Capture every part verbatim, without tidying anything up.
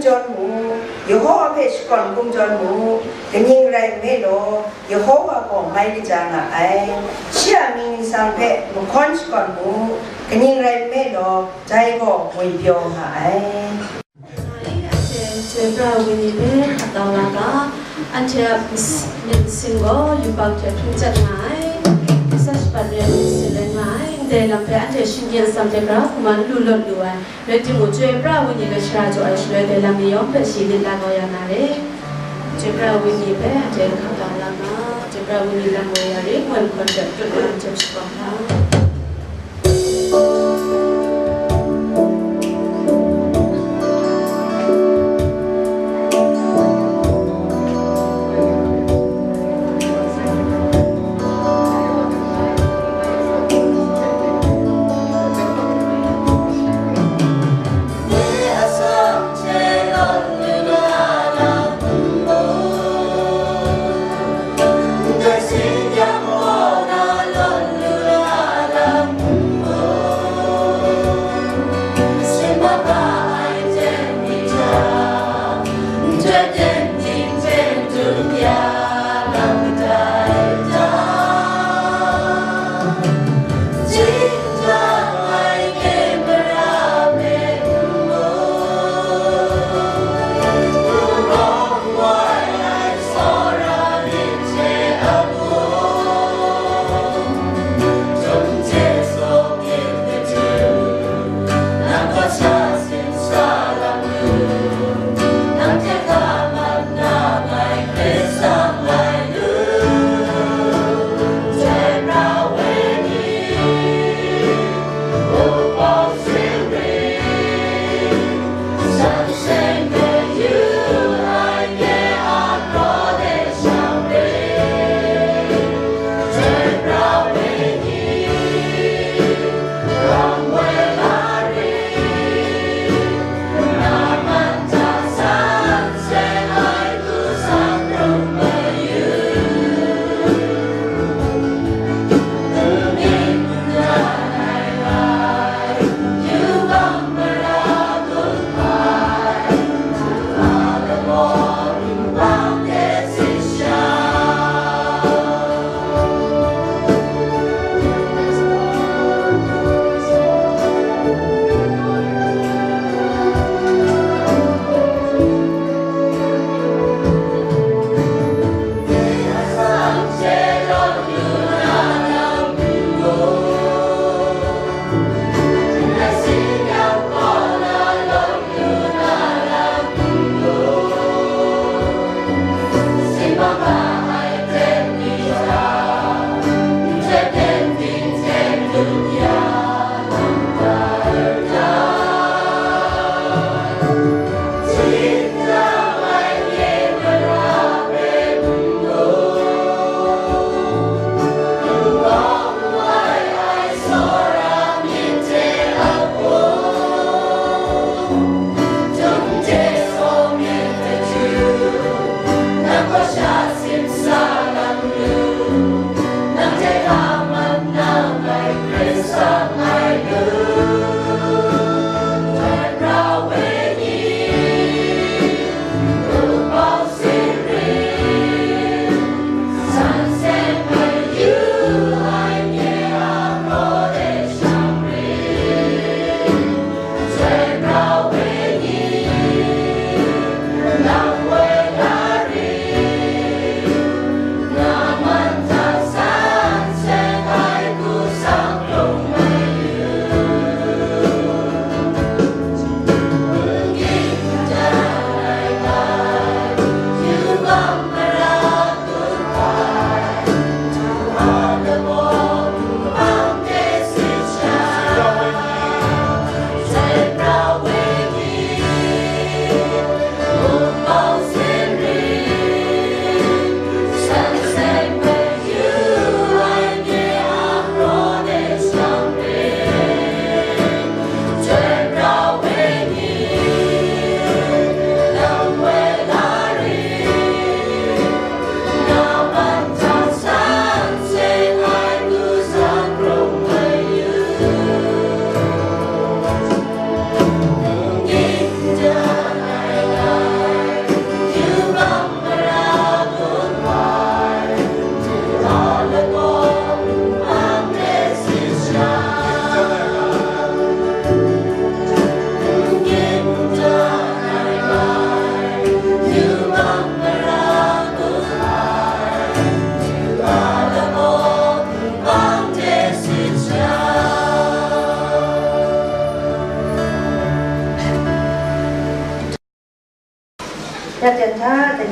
jawn mu, Yehova hpe shakawn hkum jawn mu, kaning rai nme law, Yehova gaw mai kaja nga ai. Shi a mying ningsang hpe mahkawn shakawn mu, kaning rai nme law, dai gaw ngwipyaw nga ai. Anhte chyoi pra ai wenyi hpe hkap tau la ga, anhte a myit masin gaw yubak hte hpring chyat nga ai, asak shabat re ai myit masin rai nga ai, ndai lam hpe anhte shinggyim atsam hte gra hkrum ai n lu lawt lu ai. Rai timung, chyoi pra ai wenyi hpe shara jaw ai shaloi dai lam ni yawng hpe shi myit la kau ya na re. Chyoi pra ai wenyi hpe anhte hkap tau la nga, chyoi pra ai wenyi lam woi ya re, ngoi mahkawn hte tut na jep shabaw hkra.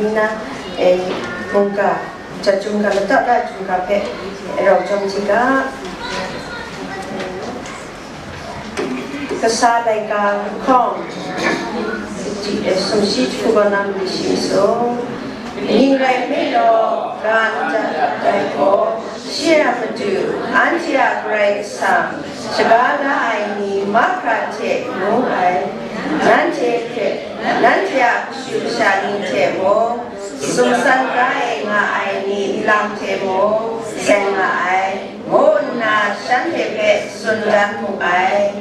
Nna, e, mungga, ja chyum ga, lata da chyum ga hpe, e, rau chyawm hti ga. Kasa laika lahkawng, e, sumshi jahku ga na mali shi sung, ning rai nme law, ga nta dai gaw, shi a matu, anhte a Karai Kasang, shaga la ai ni mahkra hte ngu ai, nanhte hte, nanhte a kashu kasha ni hte mung, sumsan gra e nga ai ni nlang hte mung, seng nga ai, ngu nna shanhte hpe tsun dan mu ai.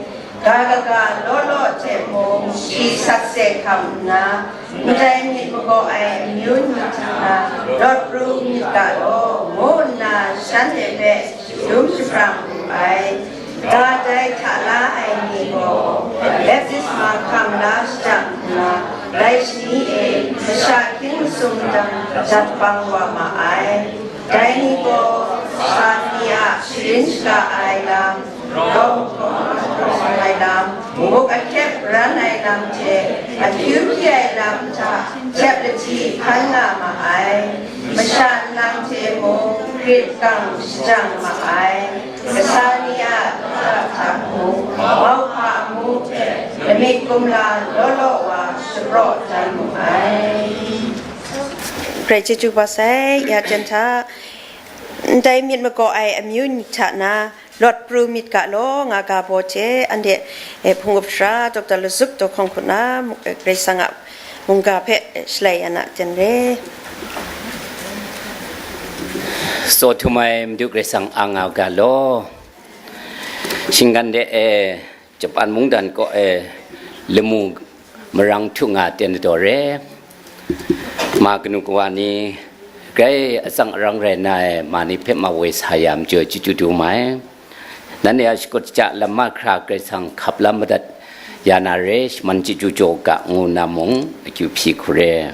Ga kaga law law hte mung shi sakse hkam nna, ndai myit magaw ai amyu ni hta na lawt pru myit ga law, ngu nna shanhte hpe sharum shaprang wu ai. Ga dai hta la ai ni gaw, baptisma hkam la shajang nna, dai shani e masha hkying masum dang dat bang wa ma ai. Dai ni gaw, sa ni a sharin shaga ai lam, Rawng hkawm ai lam, muk ahkyep ran ai lam hte, ahkyu hpyi ai lam hta, hkyep lahti hkan nga ma ai. Masha nlang hte mung, grit gang shajang ma ai. Kasa ni a lata hta mung, mauhpa amu hte, lamik kumla law law wa shapraw dan mu ai. Grai chyeju kaba sai, ya jan hta, ndai myit magaw ai amyu ni hta na, lawt pru myit ga law, nga ga baw hte, anhte, eh, hpung up sara, Doctor Lazuk Daw Hkawng hku na, mu-, eh, Karai Kasang a mungga hpe, eh, shalai ya na, jan re. Tsaw htum ai Madu Karai Kasang a nga ga law, shinggan de, eh, Japan mungdan kaw e lamu marang htu nga ten daw re. Ma kanu kawa ni, grai atsang arang rai na ai ma ni hpe ma woi sa ya majaw chyeju du mai. Nanhte a shakut ja lam mahkra Karai Kasang hkap la madat ya na re, shaman chyeju jaw ga ngu na mung, akyu hpyi hku re.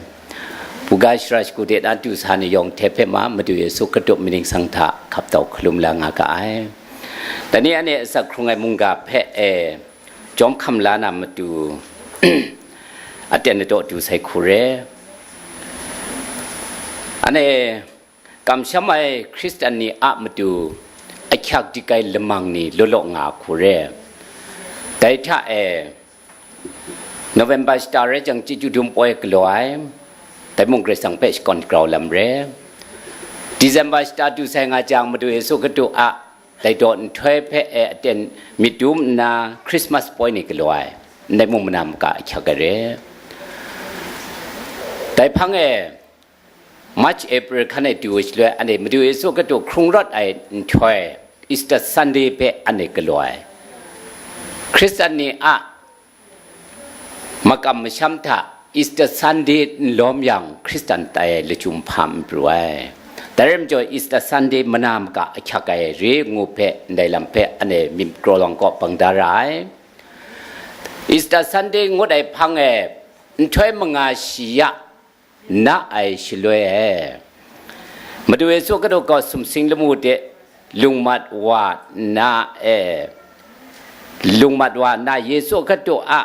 Buga shara shagu de na du sa ni yawng hte hpe ma Madu Yesu Hkristu mying ningsang hta hkap tau hkalum la nga ga ai. Dai ni anhte asak hkrung ai mungga hpe e jawm hkam la na matu aten adaw du sai hku re. Anhte kamsham ai Hkristan ni a matu ahkyak dik ai lamang ni law law nga hku re. Dai hta e, November shata rai jang chyeju dum poi galaw ai, dai mung Karai Kasang hpe shakawn grau lam re. December shata du sai nga jang Madu Yesu Hkristu a dai daw nhtoi hpe e aten myit dum nna Christmas poi ni galaw ai, ndai mung mana maka ahkyak ai re. Dai hpang e, March, April hkan e du ai shaloi, anhte Madu Yesu Hkristu hkrung rawt ai nhtoi, Easter Sunday hpe anhte galaw ai. Hkristan ni a makam masham hta Easter Sunday n lawm yang, Hkristan tai ai lachyum hpa n pru ai. Dai rai majaw, Easter Sunday mana maka ahkyak ai re ngu hpe, ndai lam hpe anhte myit grawlawng kaw bang da ra ai. Easter Sunday ngut ai hpang e, nhtoi manga shi ya na ai shaloi e, Madu Yesu Hkristu gaw sumsing lamu de lungmat wa nna e, lungmat wa nna Yesu Hkristu a,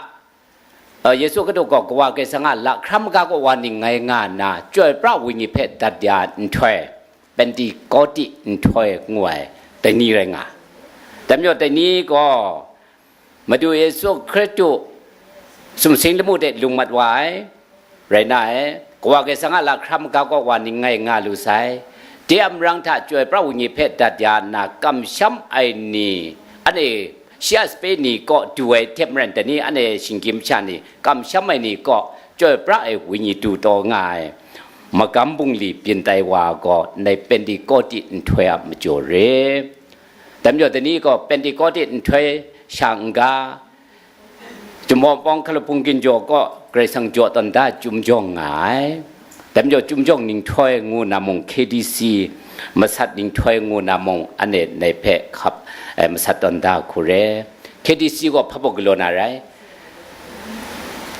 eh, Yesu Hkristu gaw Kawa Karai Kasang a lahkra maga kaw wa ning ngai nga nna, Chyoi pra Wenyi hpe dat ya nhtoi, Pentekote nhtoi ngu ai, dai ni rai nga. Dai majaw, dai ni gaw, Madu Yesu Hkristu sumsing lamu de lungmat wa ai, rai na ai, Kawa Karai Kasang a lahkra maga kaw wa ning ngai nga lu sai. De a marang hta Chyoi pra Wenyi hpe dat ya nna kamsham ai ni, anhte shi a sape ni kaw du ai hte maren, dai ni anhte shinggyim masha ni kamsham ai ni kaw Chyoi pra ai Wenyi du taw nga ai, magam bungli byin tai wa gaw ndai Pentekote nhtoi a majaw re. Dai majaw, dai ni gaw Pentekote nhtoi sha n-ga, Chumaw Pawng Hkalabung Ginjaw kaw Karai Kasang jaw tawn da chyum jawng nga ai. Dai majaw, chyum jawng ninghtoi ngu na mung, K D C masat ninghtoi ngu na mung, anhte ndai hpe hkap, eh, masat tawn da hku re. K D C gaw hpa baw galaw na rai?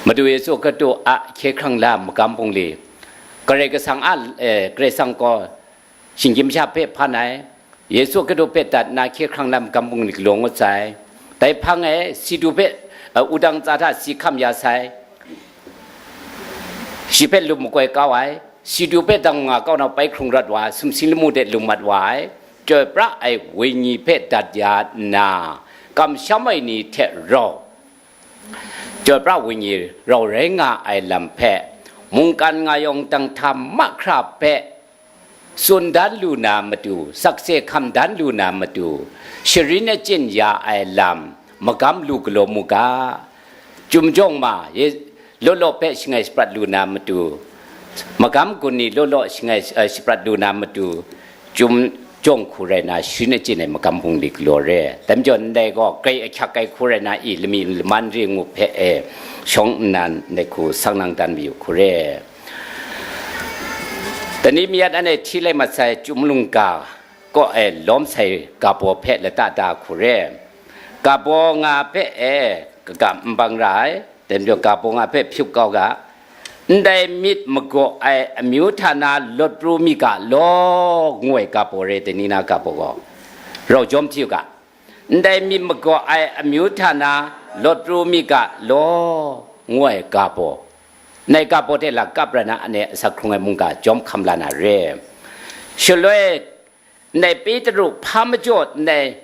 Madu Yesu Hkristu a hkye hkrang la magam bungli, Karai Kasang a, eh, Karai Kasang gaw shinggyim masha hpe hpan ai, Yesu Hkristu hpe dat nna hkye hkrang lam magam bungli galaw ngut sai. Dai hpang e, si du hpe, eh, wudang tsa hta si hkam ya sai, shi hpe lum makoi kau ai, Situ hpe dang nga kau na pai hkrung rawt wa ai, sumsing lamu de lung mat wa ai, chyoi pra ai wenyi hpe dat ya nna, kamsham ai ni hte rau, chyoi pra wenyi rau rai nga ai lam hpe, mungkan nga yawng dang hta mahkra hpe tsun dan lu na matu, sakse hkam dan lu na matu, sharin achyin ya ai lam magam lu galaw mu ga. Chyum jawng ma, ye, law law hpe shangai shaprat lu na matu, magam gun ni law law shangai, eh, shaprat lu na matu, chyum jawng hku rai na, sharin achyin ai magam bungli galaw re. Dai majaw ndai gaw, grai ahkyak ai hku rai na i, lami laman re ngu hpe e, shawng nnan ndai hku sang nang dan mayu hku re. Dai ni mi yat anhte hti lai mat sai, Chyum lungga kaw e lawm sai ga baw hpe lata da hku re. Ga baw nga hpe e kaga nbang ra ai, dai majaw ga baw nga hpe hpyup kau ga. Ndai myit magaw ai amyu hta na lawt pru mi ga law, ngu ai ga baw re, dai ni na ga baw gaw. Rau jawm hti u ga. Ndai myit magaw ai amyu hta na lawt pru mi ga law, ngu ai ga baw. Ndai ga baw hte la kap ra na, anhte asak hkrung ai mungga jawm hkam la na re. Shaloi, ndai Petru hpa majaw ndai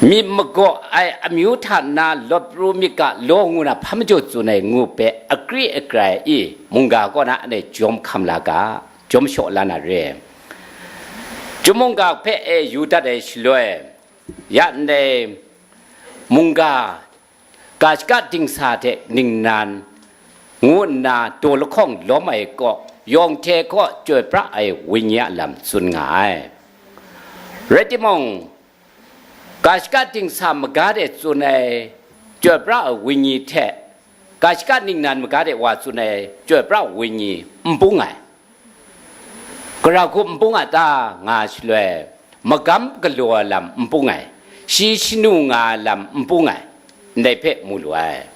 myit magaw ai amyu hta na lawt pru mi ga law ngu na hpa majaw tsun ai ngu hpe akri akrai i, mungga kaw na anhte jawm hkam la ga, jawm shaw la na re. Chyum mungga hpe e yu dat ai shaloi, ya ndai mungga ga shaka dingsa hte ningnan ngu nna daw lahkawng lawm ai kaw, yawng hte kaw chyoi pra ai wenyi a lam tsun nga ai. Rai timung, ga shaka dingsa maga de tsun ai chyoi pra ai wenyi hte, ga shaka ningnan maga de wa tsun ai chyoi pra wenyi n bung ai. Gara hku n bung a ta nga shaloi, magam galaw ai lam n bung ai, shi shanu nga ai lam n bung ai, ndai hpe mu lu ai.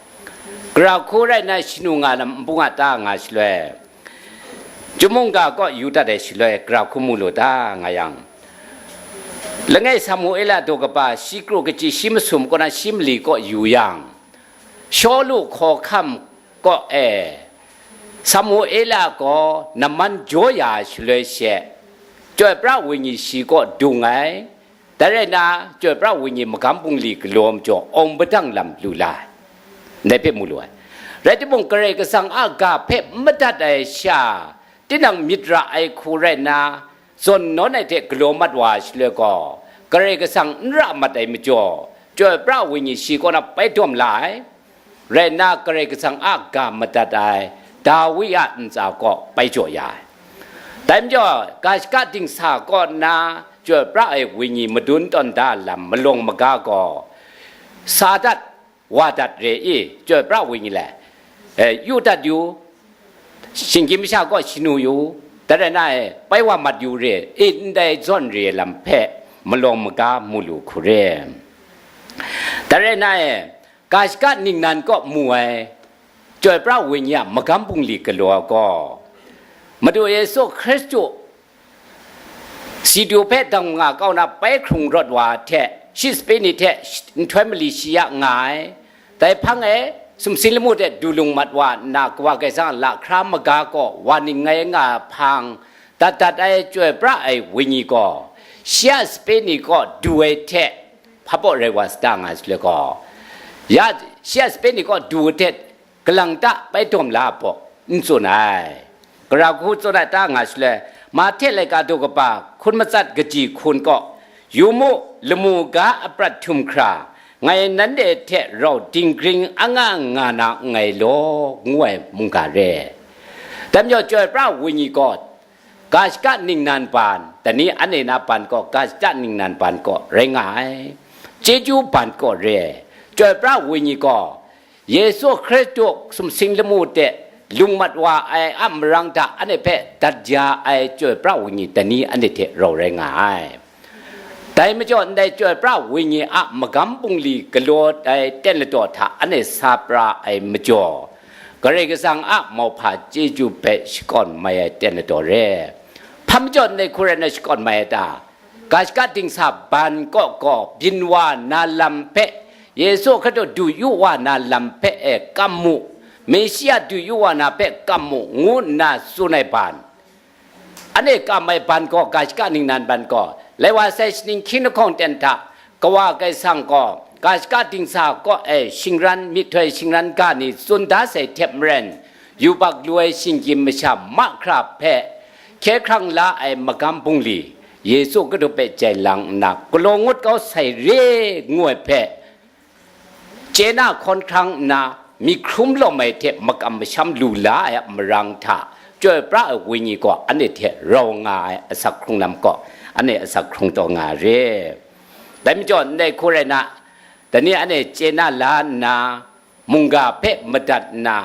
Gara hku rai nna shanu nga ai lam n bung a ta nga shaloi, Chyum mungga kaw yu dat ai shaloi, gara hku mu lu ta nga yang, langai Samuela daw kaba shi kru kachyi shi masum kaw na shi mali kaw yu yang, Shawlu hkawhkam kaw e, Samuela gaw naman jaw ya ai shaloi she, chyoi pra wenyi shi kaw dung ai, dai rai nna, chyoi pra wenyi magam bungli galaw majaw awng padang lam lu la ai, ndai hpe mu lu ai. Rai timung, Karai Kasang a ga hpe n madat ai sha, tinang myit ra ai hku rai nna, zawn nawn ai hte galaw mat wa ai shaloi gaw, Karai Kasang n ra mat ai majaw, chyoi pra wenyi shi kaw na pai dawm la ai. Rai nna, Karai Kasang a ga madat ai Dawi a ntsa kaw pai jaw ya ai. Dai majaw, ga shaka dingsa kaw nna chyoi pra ai wenyi madun tawn da lam malawng maga gaw, sa dat, wa dat re i, chyoi pra wenyi le, e, yu dat yu, shinggyim masha kaw shanu yu, dai rai na e, pai wa mat yu re i, ndai zawn re ai lam hpe malawng maga mu lu hku re. Dai rai na e, ga shaka ningnan kaw mu ai chyoi pra wenyi a magam bungli galaw gaw, Madu Yesu Hkristu Situ hpe dang nga kau na pai hkrung rawt wa hte, shi sape ni hte nhtoi mali shi ya nga ai. Dai hpang e, sumsing lamu hte du lung mat wa nna, Kawa Karai Kasang a lahkra maga kaw wa ning ngai nga ai hpang, dat dat ai chyoi pra ai wenyi gaw, shi a sape ni kaw du ai hte hpa baw rai wa sa ta nga ai shaloi gaw, ya, shi a sape ni kaw du ai hte, kalang ta pai dawm la ai baw n tsun ai. Gara hku tsun ai ta nga shaloi, Mahte laika daw kaba hkun matsat kaji hkun kaw, yu mu, lamu ga aprat htum hkra, ngai nanhte hte rau dinggring anga nga na nngai law, ngu ai mungga re. Dai majaw, chyoi pra wenyi gaw, ga shaka ningnan ban, dai ni anhte na ban gaw, ga shaka ningnan ban gaw rai nga ai. Chyeju ban gaw re ai. Chyoi pra wenyi gaw, Yesu Hkristu sumsing lamu hte lung mat wa ai a marang hta anhte hpe dat ya ai chyoi pra wenyi dai ni anhte hte rau rai nga ai. Dai majaw, ndai chyoi pra wenyi a magam bungli galaw ai ten ladaw hta anhte sa pra ai majaw, Karai Kasang a mauhpa chyeju hpe shakawn mai ai ten ladaw re. Hpa majaw ndai hku rai nna shakawn mai ai ta? Ga shaka dingsa ban kaw gaw byin wa na lam hpe, Yesu Hkristu du yu wa na lam hpe e kam mu, Mesia du yu wa na hpe kam mu, ngu nna tsun ai ban. Anhte kam ai ban gaw, ga shaka ningnan ban gaw, lai wa sai shaning hkying lahkawng ten hta, Kawa Kaisang gaw, ga shaka dingsa kaw ai shingran, myihtoi shingran ga ni tsun da sai hte maren, yubak lu ai shinggyim masha mahkra hpe hkye hkrang la ai magam bungli, Yesu Hkristu hpe jai lang nna, galaw ngut kau sai re, ngu ai hpe, chye na hkawn hkrang nna, myi hkrum lawm ai hte makam masham lu la ai a marang hta, chyoi pra ai wenyi gaw anhte hte rau nga ai asak hkrung lam gaw, anhte asak hkrung taw nga ai re. Dai majaw, ndai hku rai na, dai ni anhte chye na la nna, mungga hpe madat nna,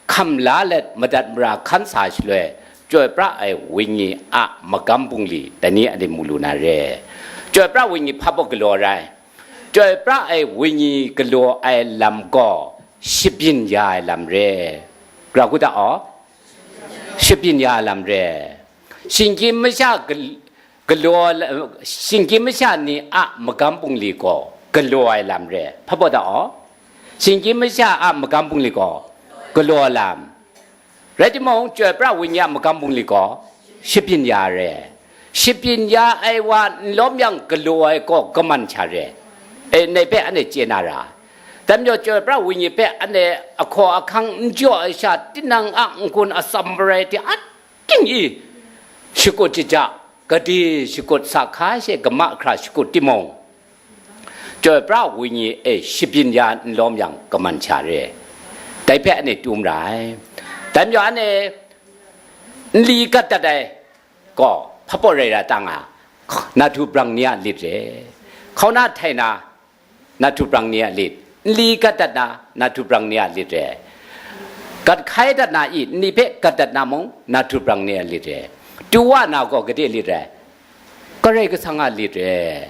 hkam la let madat mara hkan sa shaloi, chyoi pra ai wenyi a magam bungli, dai ni anhte mu lu na re. Chyoi pra wenyi hpa baw galaw rai. Chyoi pra ai wenyi galaw ai lam gaw, shabyin ya ai lam re. Gara gu da aw? Shabyin ya ai lam re. Shinggyim masha gal-, galaw ai la-, shinggyim masha ni a magam bungli gaw, galaw ai lam re. Hpa baw da aw? Shinggyim masha a magam bungli gaw, galaw ai lam. Rai timung, chyoi pra wenyi a magam bungli gaw, shabyin ya re. Shabyin ya ai wa n lawm yang galaw ai gaw kaman sha re. E, ndai hpe anhte chye na ra. Dai majaw, chyoi pra wenyi hpe anhte ahkaw ahkang n jaw ai sha, tinang a n-gun atsam marai hte ating i, shakut shaja, gade shakut sa hka she gama hkra shakut timung, chyoi pra wenyi e shabyin ya n lawm yang kaman sha re. Dai hpe anhte tum ra ai. Dai majaw anhte nli gat dat ai gaw, hpa baw rai ra ta nga, nahtu brang ni a lit re. Hkauna htai na, nahtu brang ni a lit. Nli gat dat na, nahtu brang ni a lit re. Gat hkai dat na i, nli hpe gat dat na mung, nahtu brang ni a lit re. Tu wa na gaw gade lit re. Karai Kasang a lit re.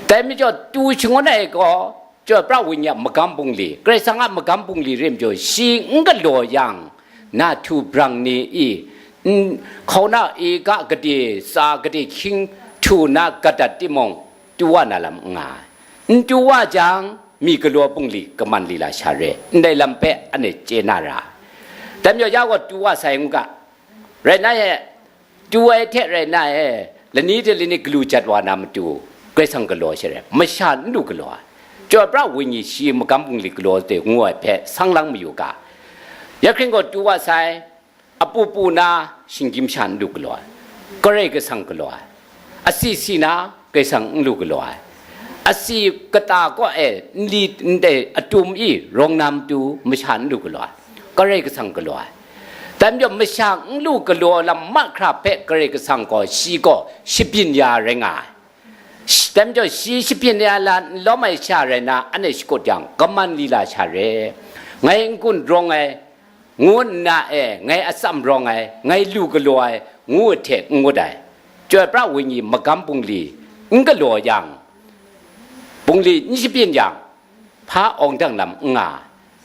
Dai majaw, tu shangun ai gaw, chyoi pra wenyi a magam bungli, Karai Kasang a magam bungli re majaw, shi n galaw yang, nahtu brang ni i, n, hkauna ika gade, tsa gade hkying htu na gat dat timung, tu wa na lam n nga ai. N tu wa jang, myi galaw bungli kaman li la sha re, ndai lam hpe anhte chye na ra. Dai majaw, ya gaw tu wa sai n ga, rai na e, tu ai hte rai na e, lani hte lani galu jat wa na matu, Karai Kasang galaw sha re, masha n lu galaw ai. Chyoi pra wenyi shi magam bungli galaw de ngu ai hpe sang lang mayu ga. Ya hkring gaw tu wa sai, apu pu na shinggyim sha n lu galaw ai. Karai Kasang galaw ai. Asi si na Karai Kasang n lu galaw ai. Asi kata kaw e nli ndai atum i rawng na matu masha n lu galaw ai. Karai Kasang galaw ai. Dai majaw masha n lu galaw lam mahkra hpe Karai Kasang gaw shi gaw shabyin ya rai nga ai. Sh-, dai majaw shi shabyin ya la n lawm ai sha rai na, anhte shakut yang, kaman li la sha re. Ngai n-gun rawng ai, ngu nna e, ngai atsam rawng ai, ngai lu galaw ai, ngu ai hte n ngut ai. Chyoi pra wenyi magam bungli n galaw yang, bungli n shabyin yang, hpa awng dang lam n nga.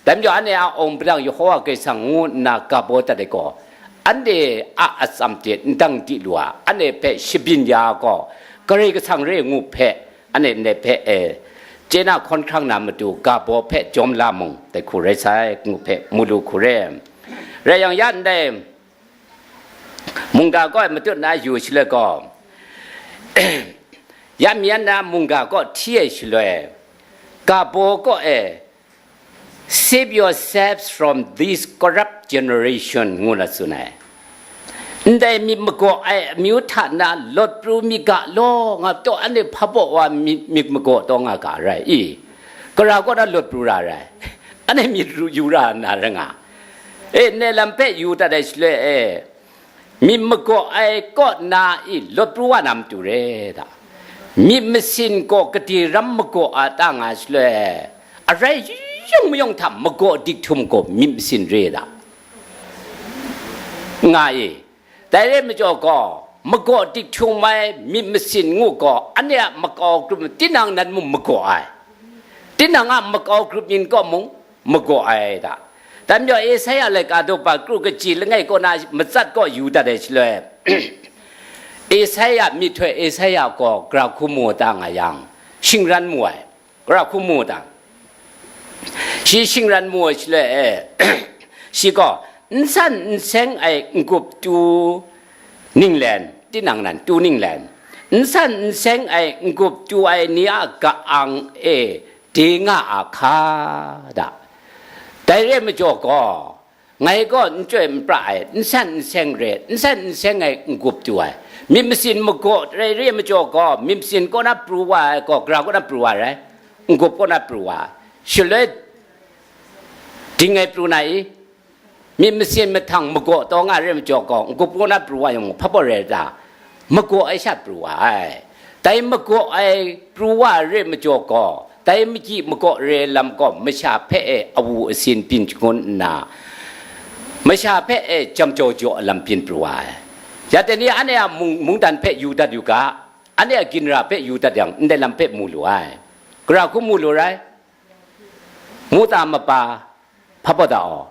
Dai majaw, anhte a awng padang Yehova Karai Kasang ngu nna ga baw dat ai gaw, anhte a atsam hte n dang di lu a, anhte hpe shabyin ya gaw, Karai Kasang re ngu hpe, anhte ndai hpe, e, chye na hkawn hkrang na matu ga baw hpe jawm la mung, dai hku rai sai, ngu hpe mu lu hku re. Rai yang, ya ndai mungga kaw e matut na yu shaloi gaw, ya myan na mungga kaw hti ai shaloi, ga baw kaw e, "Save yourselves from this corrupt generation," ngu na tsun ai. Ndai myit magaw ai amyu hta na lawt pru myit ga law, nga taw anhte hpa baw wa myit, myit magaw taw nga ga rai i? Gara kaw na lawt pru ra rai? Anhte myit ru, yu ra na rai nga. E, ndai lam hpe yu dat ai shaloi e, myit magaw ai kaw na i lawt pru wa na matu re da. Myit masin gaw gade ram magaw a ta nga shaloi, arai yung mayawng hta magaw dik htum gaw myit masin re da. Nga i, dai re majaw gaw, magaw dik htum ai myit masin ngu gaw, anhte a makau grup, tinang nan mung magaw ai. Tinang a makau grup yin kaw mung magaw ai da. Dai majaw Esaia laika daw pa kru kaji langai kaw na matsat kaw yu dat ai shaloi, Esaia, myihtoi Esaia gaw gara hku mu ta nga yang, shingran mu ai. Gara hku mu ta? Shi shingran mu ai shaloi e, Shi gaw, n san n seng ai n-gup tu ninglen, tinang nan tu ninglen, n san n seng ai n-gup tu ai ni a ka-ang e de nga a hka da. Dai re ai majaw gaw, ngai gaw n chyoi n pra ai, n san n seng re, n san n seng ai n-gup tu ai, myit masin magaw rai re ai majaw gaw, myit masin kaw na pru wa ai gaw, gara kaw na pru wa rai, n-gup kaw na pru wa ai. Shaloi ding ai pru na i? Myit masin mahtang magaw taw nga re ai majaw gaw, n-gup kaw na pru wa yang hpa baw rai ta? Magaw ai sha pru wa ai. Dai magaw ai pru wa re ai majaw gaw, dai magyi magaw re ai lam gaw masha hpe e awu asin byin shangun nna, masha hpe e jam jau jaw ai lam byin pru wa ai. Ya teng ni anhte a mung, mungdan hpe yu dat yu ga, anhte a ginra hpe yu dat yang, ndai lam hpe mu lu ai. Gara hku mu lu rai? Muta mapa, hpa baw ta aw,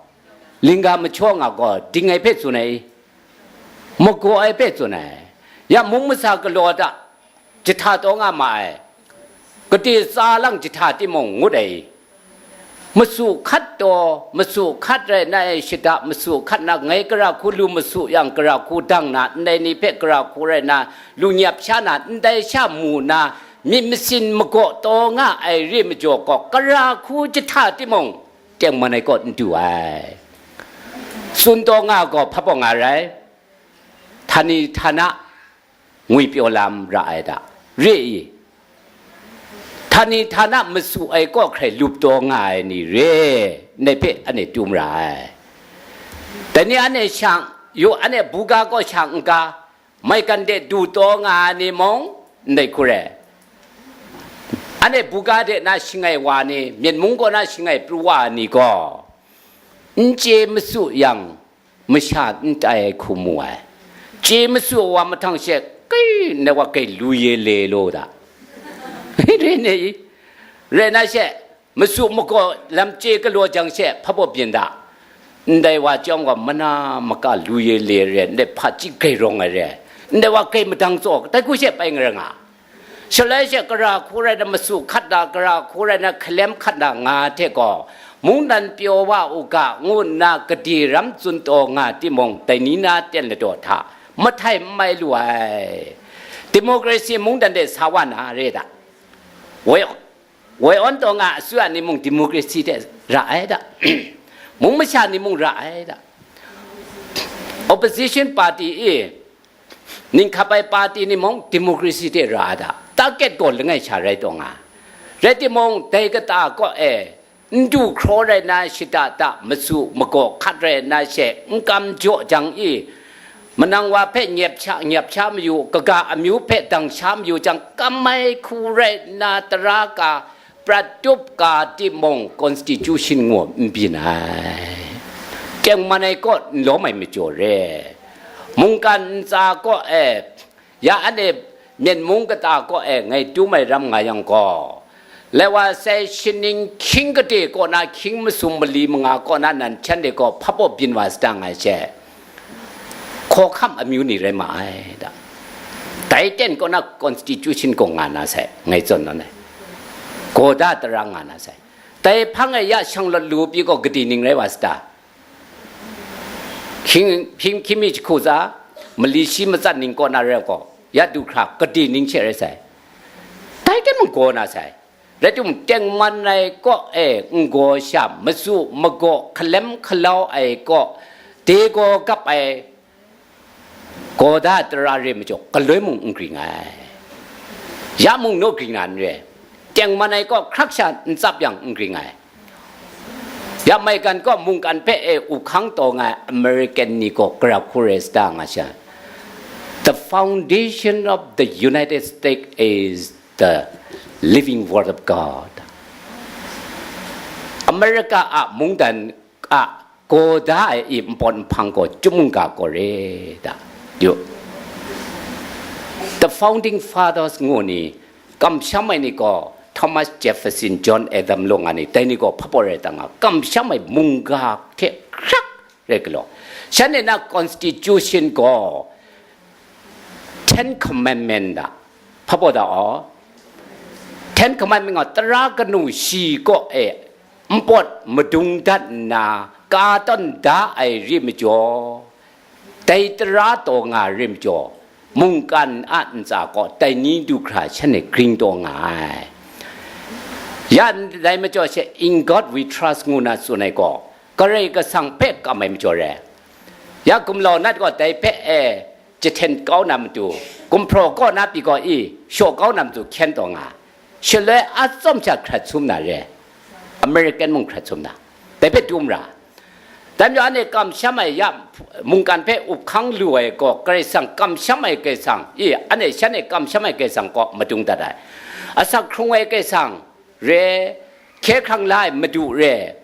lingga machaw nga gaw, ding ai hpe tsun ai, magaw ai hpe tsun ai, ya mung masa galaw ta, jahta taw nga ma ai, kade tsa lang jahta timung ngut ai, masu hkat taw, masu hkat rai na ai shada, masu hkat na ngai gara hku lu masu yang, gara hku dang na, ndai ni hpe gara hku rai na, lu nyap sha na, ndai sha mu na, myit masin magaw taw nga ai re majaw gaw, gara hku jahta timung, tengman ai kaw n du ai. Tsun taw nga gaw hpa baw nga rai, htani htana ngwipyaw lam ra ai da, re i? Htani htana masu ai kaw hkrai lup taw nga ai ni re, ndai hpe anhte tum ra ai. Dai ni anhte shang, yu anhte buga kaw shang n ga, maigan de du taw nga ai ni mung, ndai hku re. Anhte buga de na shangai wa ni, myit mung kaw na shangai pru wa ai ni gaw, n chye masu yang, masha n tai ai hku mu ai. Chye masu wa mahtang she, kai, ndai wa kai lu ye le law da. Re ne i? Rai na she, masu magaw lam chye galaw jang she, hpa baw byin da. Ndai wa chyawm gaw mana maka lu ye le re, ndai hpaji grai rawng ai re, ndai wa grai madang tsaw, dai hku she pai nga ra nga. Shaloi she gara hku rai na masu hkat na, gara hku rai na hkalem hkat na nga hte gaw, mungdan pyaw wa u ga, ngu nna gade ram tsun taw nga timung, dai ni na ten ladaw hta mahtai n mai lu ai. Democracy mungdan de sa wa na re da. Woi, woi awn taw nga asuya ni mung democracy de ra ai da. Mung masha ni mung ra ai da. Opposition party i, ninghkap ai party ni mung democracy de ra ai da. Target gaw langai sha rai taw nga. Rai timung, dai kata kaw e, n du hkraw rai na shada da, masu magaw hkat rai na she, n kam jaw jang i, manang wa hpe nyep sha, nyep sha mayu, kaga amyu hpe dang sha mayu jang, kam ai hku rai nna tara ka prat tup ka timung, constitution ngu n byin ai. Tengman ai kaw n lawm ai majaw re. Mungkan ntsa kaw e, ya anhte myit mung kata kaw e ngai tum ai ram nga yang gaw, lai wa sai shaning hkying gade kaw na, hkying masum mali manga kaw na nan shanhte gaw hpa baw byin wa sa ta nga ai she, hkawhkam amyu ni rai ma ai da. Dai ten kaw na constitution gaw nga na sai, ngai tsawn nawn ai. Gawda tara nga na sai. Dai hpang e ya shang lawt lu pyi gaw gade ning rai wa sa ta? Hkying, hkying, hkying mi jahku tsa, mali shi matsat ning kaw na rai gaw, ya du hkra gade ning she rai sai. Dai ten mung gaw na sai. Rai timung, tengman ai kaw e n gaw sha, masu magaw hkalem hkalau ai kaw, de gaw gap ai, gawda tara re majaw, galoi mung n gring ai. Ya mung naw gring na n re. Tengman ai kaw hkrak sha n tsap yang n gring ai. Ya maigan kaw mungkan hpe e u hkang taw nga ai American ni gaw gara hku rai sa ta nga sha, the foundation of the United States is the living word of God. America a mungdan a gawda ai i npawt nhpang gaw chyum mungga gaw re da. Yu, the founding fathers ngu ni, kamsham ai ni gaw Thomas Jefferson, John Adams law nga ni, dai ni gaw hpa baw rai ta nga, kamsham ai mungga hte hkrak rai galaw. Shanhte na constitution gaw Ten Commandment da, hpa baw da aw. Ten Commandment gaw tara kanu shi kaw e npawt madung dat nna ka tawn da ai ri majaw, dai tara taw nga ri majaw, mungkan a ntsa kaw dai ni du hkra shanhte gring taw nga ai. Ya ndai majaw she, "In God we trust," ngu na tsun ai gaw, Karai Kasang hpe kam ai majaw re. Ya gumlau nat gaw dai hpe e jahten kau na matu, gumhpraw kaw na pyi gaw i shaw kau na matu hkyen taw nga. Shaloi a tsawm sha hkrat sum na re, American mung hkrat sum na, dai hpe dum ra. Dai majaw anhte kamsham ai ya, mungkan hpe up hkang lu ai gaw, Karai Kasang kamsham ai Karai Kasang i, anhte shanhte kamsham ai Karai Kasang kaw madung dat ai. Asak hkrung ai Karai Kasang re, hkye hkrang la ai Madu re,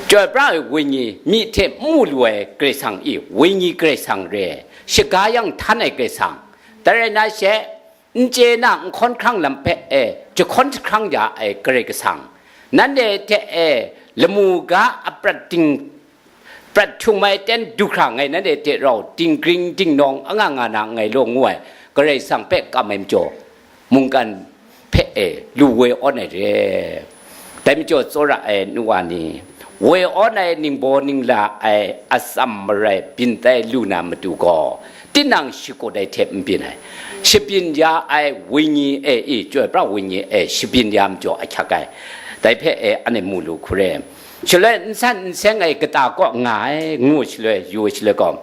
chyoi pra ai Wenyi, myi hte n mu lu ai Karai Kasang i, Wenyi Karai Kasang re, shaga yang htan ai Karai Kasang, dai rai na she, n chye na n hkawn hkrang lam hpe e jahkawn jahkrang ya ai Karai Kasang, nanhte hte e lamu ga a prat ding, prat htung mai ten du hkra ngai nanhte hte rau dinggring dingnawng anga nga na nngai law ngu ai Karai Kasang hpe kam ai majaw, mungkan hpe e lu woi awn ai re. Dai majaw tsawra ai nu wa ni, woi awn ai ningbaw ningla ai atsam marai byin tai lu na matu gaw, tinang shakut ai hte n byin ai, shabyin ya ai Wenyi e i, chyoi pra Wenyi e shabyin ya majaw ahkyak ai. Dai hpe e anhte mu lu hkru re. Shaloi n san n seng ai kata kaw nga ai, ngu shaloi, yu shaloi gaw,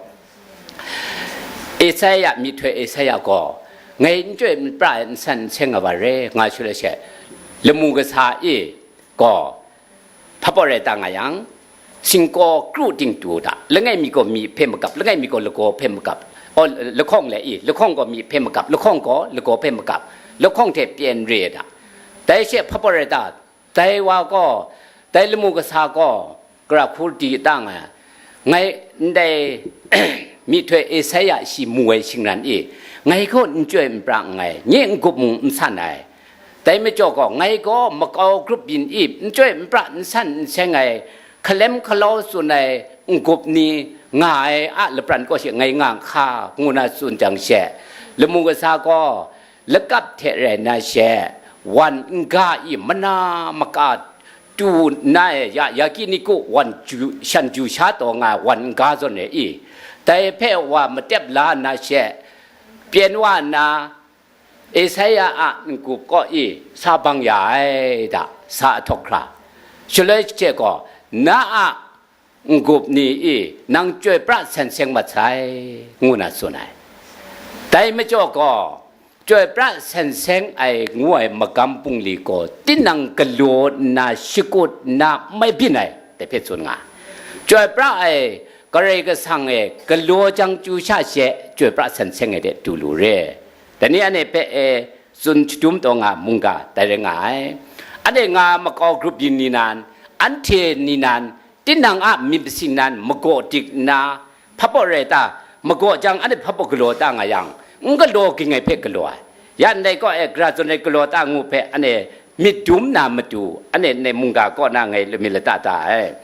Esaia, myihtoi Esaia gaw, "Ngai n chyoi n pra ai, n san n seng ai wa re," nga shaloi she, lamu kasa i gaw, hpapaw rai ta nga yang, singkaw kru ting tu da, langai mi gaw myi hpe magap, langai mi gaw lagaw hpe magap, o, lahkawng le i, lahkawng gaw myi hpe magap, lahkawng gaw lagaw hpe magap, lahkawng hte pyen re da. Dai she hpapaw rai ta, dai wa gaw, dai lamu kasa gaw, gara hku di ta nga, ngai ndai myihtoi Esaia shi mu ai shingran i, ngai gaw n chyoi n pra nngai, nye n-gup mung n san ai. Dai majaw gaw, ngai gaw makau grup byin i, n chyoi n pra n san n seng ai, hkalem hkalau tsun ai n-gup ni nga ai a lapran kaw she ngai nga n hka, ngu na tsun jang she, lamu kasa gaw, lakap hte rai na she, wan n-ga i mana maka tu nna e, ya, yakiniku wan ju, shan ju sha taw nga ai wan n-ga zawn e i, dai hpe wa matep la nna she, pyen wa nna, Esaia a n-gup kaw i sa bang ya ai da, sa ahtawk hkra. Shaloi she gaw, na a n-gup ni i, nang chyoi pra sen seng mat sai, ngu na tsun ai. Dai majaw gaw, chyoi pra sen seng ai ngu ai magam bungli gaw, tinang galaw nna, shakut nna, n mai byin ai, dai hpe tsun nga. Chyoi pra ai Karai Kasang e galaw jang chyu sha she, chyoi pra sen seng ai de du lu re. Dai ni anhte hpe e tsun shadum taw nga mungga dai rai nga ai. Anhte nga makau grup yin ni nan, anhte ni nan, tinang a myit masin nan magaw dik nna, hpapaw rai ta, magaw jang anhte hpapaw galaw ta nga yang, n galaw ging ai hpe galaw ai. Ya ndai kaw e, gara zawn ai galaw ta ngu hpe anhte myit dum na matu, anhte ndai mungga kaw na ngai lamit lata ta ai.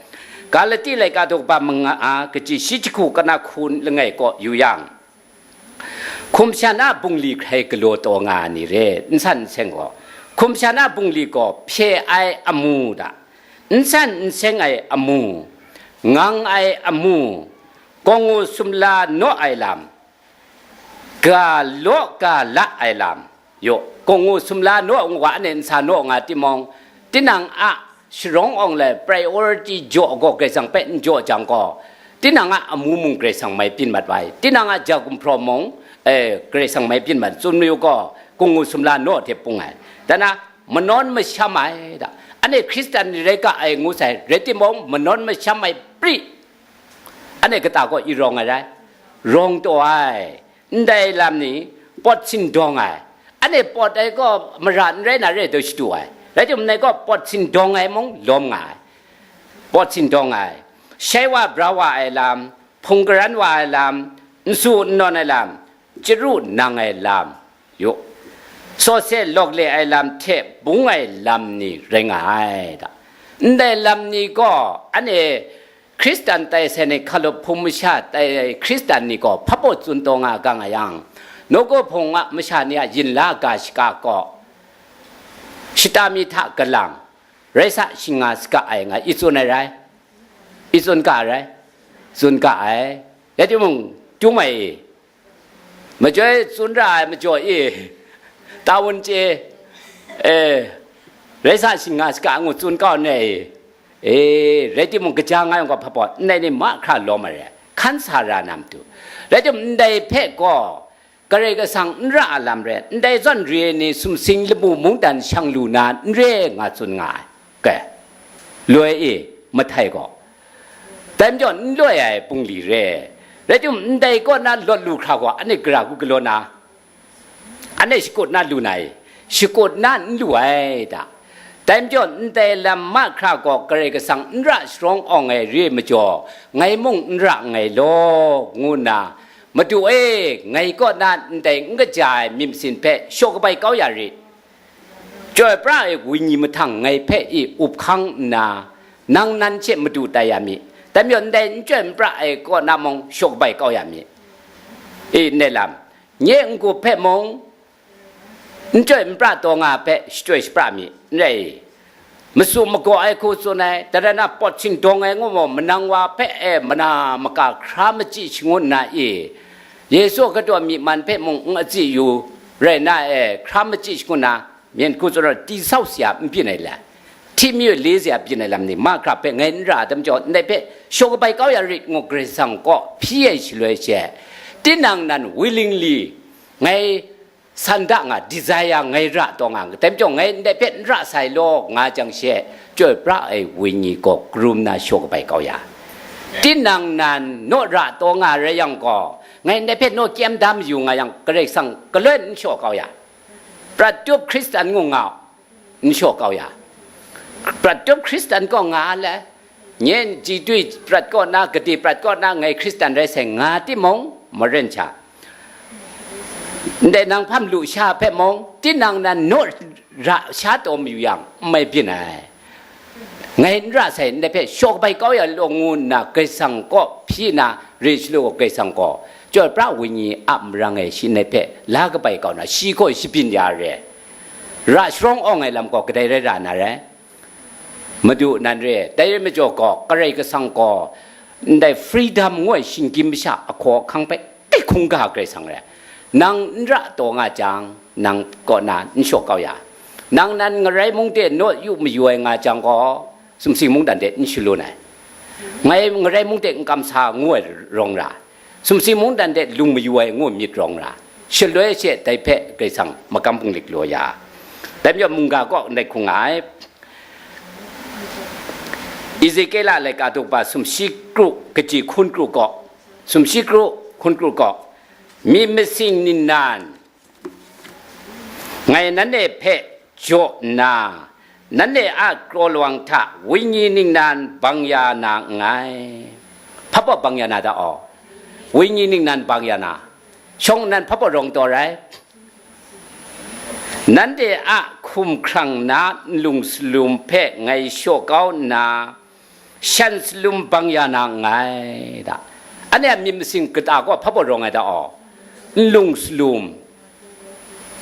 Galati laika daw kaba manga a, kaji shi jahku kana hku langai kaw yu yang, hkum shan a bungli hkrai galaw taw nga ai ni re, n san n seng gaw, hkum shan a bungli gaw hpye ai amu da, n san n seng ai amu, ngang ai amu, kawng u sumla naw ai lam, ga law ga la ai lam, yaw, kawng u sumla naw ngu ga, anhte n sa naw nga timung, tinang a sharawng awng le priority jaw gaw Karai Kasang hpe n jaw jang gaw, tinang a amu mung Karai Kasang mai byin mat wa ai, tinang a ja gumhpraw mung, eh, Karai Kasang mai byin mat, tsun mayu gaw, kawng u sumla naw hte pung ai. Dan a, manawn masham ai da. Anhte Hkristan ni rai ga ai ngu sai, rai timung, manawn masham ai pri. Anhte kata gaw i rawng ai rai? Rawng taw ai. Ndai lam ni pawt sindawng ai. Anhte pawt ai gaw mara n rai na re taw shadu ai. Rai timung, ndai gaw pawt sindawng ai mung lawm nga ai. Pawt sindawng ai. Shai wa bra wa ai lam, hpung garan wa ai lam, n su n nawn ai lam, chyaru nang ai lam, yaw, sawse lawk le ai lam hte bung ai lam ni rai nga ai da. Ndai lam ni gaw anhte Hkristan tai sai ni, hkalup hpung masha tai ai Hkristan ni gaw hpabaw tsun taw nga ga nga yang, nawku hpung a masha ni a yin la ga shaka gaw, shata mi hta galang, Rai sa, shing nga saga ai nga i tsun ai rai? I tsun ga ai rai? Tsun ga ai. Rai timung, Tum ai e, majoi tsun ra ai majaw e, ta wun chye, e, rai sa, shing nga saga ngu tsun kau nna e, e, rai timung, kaja nga yang gaw hpa baw, ndai ni mahkra lawm ai rai, hkan sa ra na matu. Rai timung, ndai hpe gaw, Karai Kasang n ra a lam rai, ndai zawn re ai ni sumsing lamu mungdan shang lu na n re nga tsun nga ai. Kai, loi e, mahtai gaw, dai majaw n loi ai bungli re. Rai timung, ndai kaw na lawt lu hkra gaw, anhte gara hku galaw na, anhte shakut na lu na e, shakut na n lu ai ta? Dai majaw, ndai lam mahkra gaw Karai Kasang n ra sharawng awng ai re ai majaw, ngai mung n ra nngai law, ngu nna, Madu e, ngai kaw na ndai n kaja ai myit masin hpe shaw kabai kau ya rit. Chyoi pra ai Wenyi mahtang ngai hpe i up hkang nna, nang nan hte madu tai ya mi. Dai majaw, ndai n chyoi n pra ai kaw na mung shaw kabai kau ya mi. I, ndai lam, nye n-gup hpe mung, n chyoi n pra taw nga hpe shachyoi shapra mi, n rai i? Masu magaw ai hku tsun ai, dai rai na, pawt shingdawng ai ngu mu, manang wa hpe e mana maka hkra machyi shangun na i? Yesu a kadaw myi man hpe mung n atsi yu, rai na e, hkra machyi shangun na, myen hku tsun ai, tisau sara n byin ai le, hti mayu le sara byin ai lam ni mahkra hpe ngai n ra ai majaw, ndai hpe shaw kabai kau ya rit ngu Karai Kasang kaw hpyi ai shaloi she, tinang nan willingly ngai san da nga, desire ngai ra taw nga, dai majaw ngai ndai hpe n ra sai law, nga jang she, Chyoi pra ai Wenyi gaw karum na shaw kabai kau ya. Tinang nan naw ra taw nga rai yang gaw, ngai ndai hpe naw kyem da mayu nga yang, Karai Kasang galoi n shaw kau ya. Prat tup Hkristan ngu nga u, n shaw kau ya. Prat tup Hkristan kaw nga le, nye n ji dwi prat kaw na, gade prat kaw na, ngai Hkristan rai sai nga timung, maren sha. Ndai nang hpam lu sha hpe mung, tinang nan naw ra sha taw mayu yang, n mai byin ai. Ngai n ra sai, ndai hpe shaw kabai kau ya law, ngu nna Karai Kasang kaw hpyi na, re shaloi gaw Karai Kasang gaw, Chyoi pra Wenyi a marang e shi ndai hpe la kabai kau na, shi gaw shabyin ya re. Ra sharawng awng ai lam gaw kadai rai ra na rai? Madu nan re, dai rai majaw gaw, Karai Kasang gaw, ndai freedom ngu ai shinggyim masha ahkaw ahkang hpe, dai hkungga Karai Kasang re. Nang n ra taw nga jang, nang kaw na n shaw kau ya. Nang nan ngarai mung de naw yu mayu ai nga jang gaw, sumsing mungdan de n shalun ai. Ngai ngarai mung de n kamsa ngu ai rawng ra, sumsing mungdan de lung mayu ai ngu myit rawng ra, shaloi she dai hpe Karai Kasang makam bunglik law ya. Dai majaw mungga kaw ndai hkung nga ai. Ezekiela laika daw ba sumshi kru kaji hkun kru gaw, sumshi kru hkun kru gaw, myit masing ningnan, ngai nanhte hpe jaw nna, nanhte a kraw lawang hta wenyi ningnan bang ya na nngai. Hpa baw bang ya na ta aw? Wenyi ningnan bang ya na. Shawng nnan hpa baw rawng taw rai? Nanhte a hkumhkrang na nlung salum hpe ngai shaw kau nna, shan salum bang ya na nngai da. Anhte a myit masin kata gaw hpa baw rawng ai da aw? Nlung salum,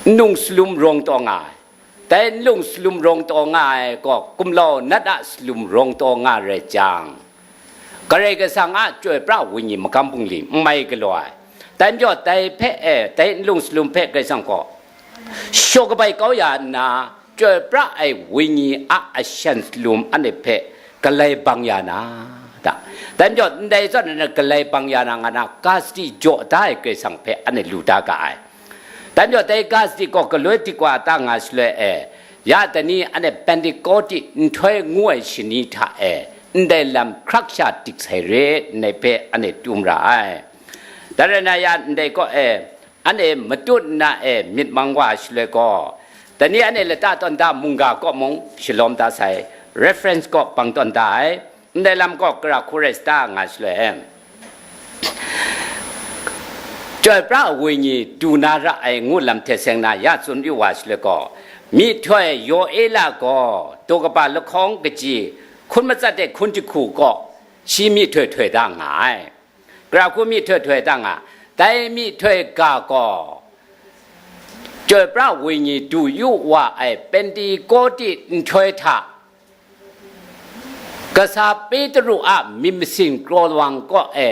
nlung salum rawng taw nga ai. Dai nlung salum rawng taw nga ai gaw, kumlau nat a salum rawng taw nga rai jang, Karai Kasang a chyoi pra wenyi makam bungli n mai galaw ai. Dai majaw dai hpe e, dai nlung salum hpe Karai Kasang gaw shaw kabai kau ya nna, chyoi pra ai wenyi a ashan salum anhte hpe galai bang ya na, da. Dai majaw ndai zawn nna galai bang ya na nga na, ga sadi jaw da ai Karai Kasang hpe anhte lu da ga ai. Dai majaw dai ga sadi gaw galoi dikwa ta nga shaloi e, ya dai ni anhte Pentekote nhtoi ngu ai shani hta e, ndai lam hkrak sha dik sai re, ndai hpe anhte tum ra ai. Dai rai na ya, ndai kaw e, anhte matut nna e myit mang wa shaloi gaw, dai ni anhte lata tawn da mungga kaw mung shalawm da sai, reference kaw bang tawn da ai. Ndai lam gaw gara hku rai sa ta nga shaloi e, chyoi pra wenyi du na ra ai ngu lam hte seng na ya tsun yu wa shaloi gaw, myihtoi Yoela gaw daw kaba lahkawng kaji hkun matsat de hkun jahku gaw shi myihtoi htoi da nga ai. Gara hku myihtoi htoi da nga, dai myihtoi ga gaw, chyoi pra wenyi du yu wa ai Pentekote nhtoi hta Kasa Petru a myit masin kraw lawang kaw e,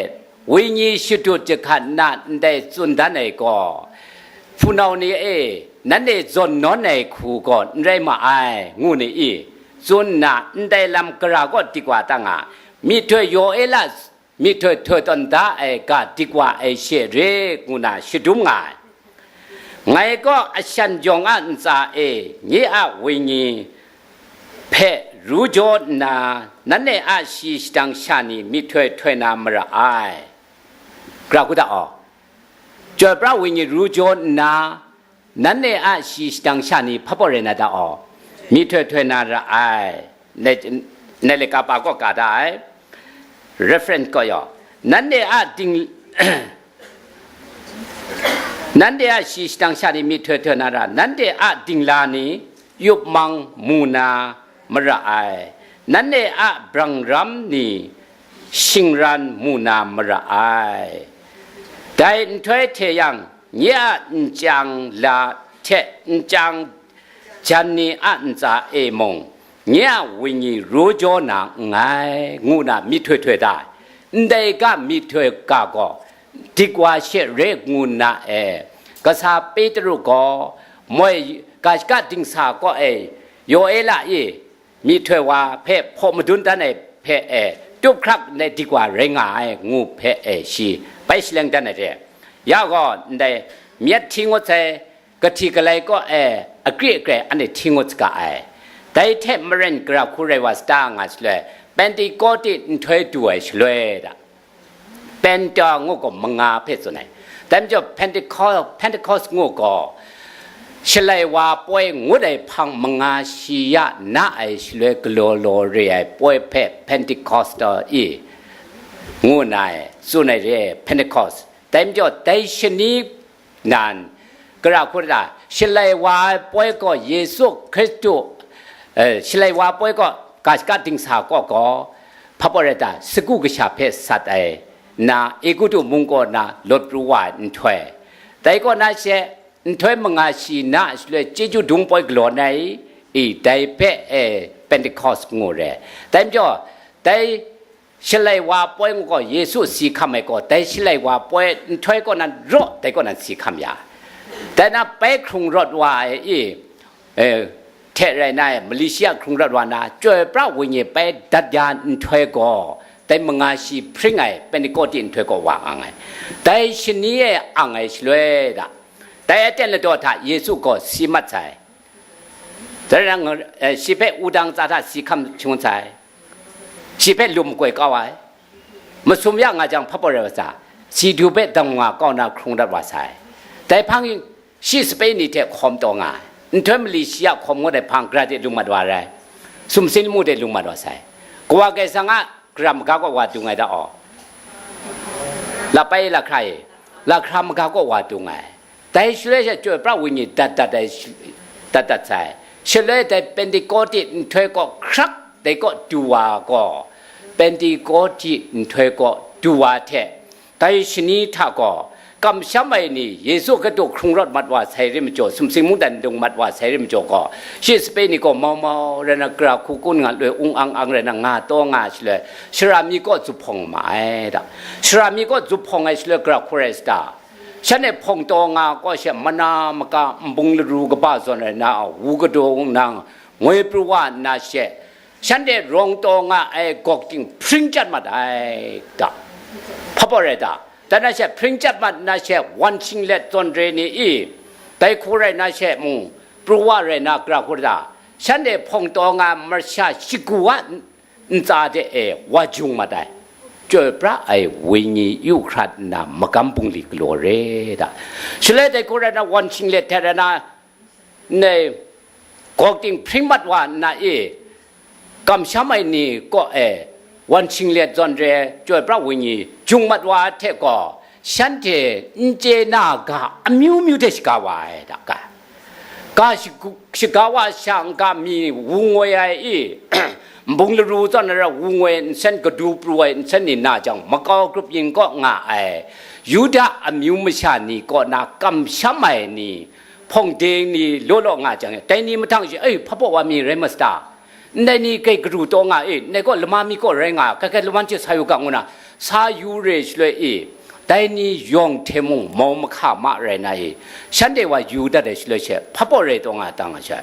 wenyi shadut jahkat nna ndai tsun dan ai gaw, hpunau ni e, nanhte zawn nawn ai hku gaw n rai ma ai, ngu ni i? Tsun nna, ndai lam gara kaw dik wa ta nga, myihtoi Yoela myihtoi htoi tawn da ai ga dik wa ai she re, ngu na shadum nga ai. Ngai gaw ashan jawng a ntsa e nye a wenyi hpe ru jaw nna, nanhte a shi shadang sha ni myihtoi htoi na mara ai. Gara hku da aw. Chyoi pra wenyi ru jaw nna, nanhte a shi shadang sha ni hpa baw rai na da aw. Myihtoi htoi na ra ai. Nai, nai le kapa kaw ka da ai. Reference kaw yaw. Nanhte a ding, nanhte a shi shadang sha ni myihtoi htoi na ra, nanhte a dingla ni yup mang mu na mara ai. Nanhte a brangram ni shingran mu na mara ai. Dai nhtoi hte yang, nye a nchyang la hte nchyang jan ni a ntsa e mung, nye a wenyi ru jaw na nngai, ngu na myihtoi htoi da ai. Ndai ga myihtoi ga gaw, dik wa she re ngu na e, kasa Petru gaw, moi ga shaka dingsa kaw e, Yoela e, myihtoi wa hpe hpaw madun dan ai hpe e, tup hkrak ndai dik wa rai nga ai, ngu hpe e, shi bai shaleng dan ai re. Ya gaw, ndai myit hti ngut sai, kahti kalai kaw e, akri akrai anhte hti ngut saga ai. Dai hte maren gara hku rai wa sata nga shaloi, Pentekote nhtoi du ai shaloi da. Penta ngu gaw manga hpe tsun ai. Dai majaw Pentecost, Pentecost ngu gaw, Shalai wa poi ngut ai hpang manga shi ya na ai shaloi galaw law re ai poi hpe Pentecostal i ngu na ai, tsun ai re, Pentecost. Dai majaw dai shani nan, gara hku da, Shalai wa ai poi gaw Yesu Hkristu, eh, Shalai wa ai poi gaw ga shaka dingsa kaw gaw, hpa baw rai ta, sagu kasha hpe sat ai, na Egutu mung kaw na lawt pru wa ai nhtoi. Dai kaw na she, nhtoi manga shi na shaloi chyeju dung poi galaw na i, i dai hpe e Pentecost ngu re. Dai majaw, dai Shalai wa poi ngu gaw Yesu si hkam ai gaw, dai Shalai wa poi nhtoi kaw nan raw, dai kaw nan si hkam ya. Dai na bai hkrung rawt wa ai i, eh, hte rai na ai, Malaysia hkrung rawt wa na, Chyoi pra wenyi bai dat ya nhtoi gaw, dai manga shi hpring ai Pentecost nhtoi gaw wa ang ai. Dai shani e ang ai shaloi da, dai aten ladaw hta Yesu gaw si mat sai. Dai rai na, eh, shi hpe wudang tsa hta si hkam shangun sai. Shi hpe lum makoi kau ai. Masum ya nga jang hpa baw rai wa sa, si du hpe dang nga kau na hkrung dat wa sai. Dai hpang shi sape ni hte hkawm taw nga ai. Nhtoi mali shi a hkawm ngut ai hpang gara de lung mat wa rai. Sumsing lamu de lung mat wa sai. Kawa Kaisang a gara maga kaw wa dung ai da aw. Lapai lahkra e, lahkra maga kaw wa dung ai. Dai shaloi she Chyoi pra wenyi dat dat ai sh-, dat dat sai. Shaloi dai Pentecost nhtoi kaw hkrak dai kaw du wa gaw, Pentecost nhtoi kaw du wa hte, dai shani hta gaw, kamsham ai ni Yesu Hkristu hkrung rawt mat wa sai re majaw, sumsing mungdan dung mat wa sai re majaw gaw, shi sape ni gaw mau mau rai na, gara hku kun nga loi ung ang ang rai na, nga taw nga ai shaloi, shara mi kaw zuphpawng ma ai da. Shara mi kaw zuphpawng ai shaloi gara hku rai sata? Shanhte hpawng taw nga kaw she mana maka nbung laru kaba zawn ai na, wu kadu nang ngoi pru wa nna she, shanhte rawng taw nga ai gawk ting hpring chyat mat ai da. Hpa baw rai ta? Dan na she hpring chyat mat nna she, wan shinglet zawn re ni i, dai hku rai na she mung pru wa rai na, gara hku rai ta? Shanhte hpawng taw nga ai masha shagu a ntsa de e wa jung mat ai, Chyoi pra ai wenyi yu hkrat nna magam bungli galaw re da. Shaloi dai hku rai na, wan shinglet hte rai na, ndai gawk ting hpring mat wa nna e, kamsham ai ni kaw e, wan shinglet zawn re Chyoi pra wenyi jung mat wa hte gaw, shanhte n chye na ga amyu myu hte shaga wa ai da, ga, ga shagu-, shaga wa sha n-ga mi wu ngoi ai i, nbung laru zawn ai ra wu ngoi nsen, kadu pru ai nsen ni na jang, makau grup yin kaw nga ai Yuda amyu masha ni kaw na kamsham ai ni, hpawng ding ni law law nga jang, dai ni mahtang shi, "Ei, hpa baw wa mi rai ma sata? ndai ni kai garu taw nga e, ndai gaw lama mi kaw rai nga, kai kai lawan hte sa yu ga ngu na, sa yu re shaloi e, dai ni yawng hte mung mau mahka ma rai na e, shanhte wa yu dat ai shaloi she, hpa baw rai taw nga ta nga she,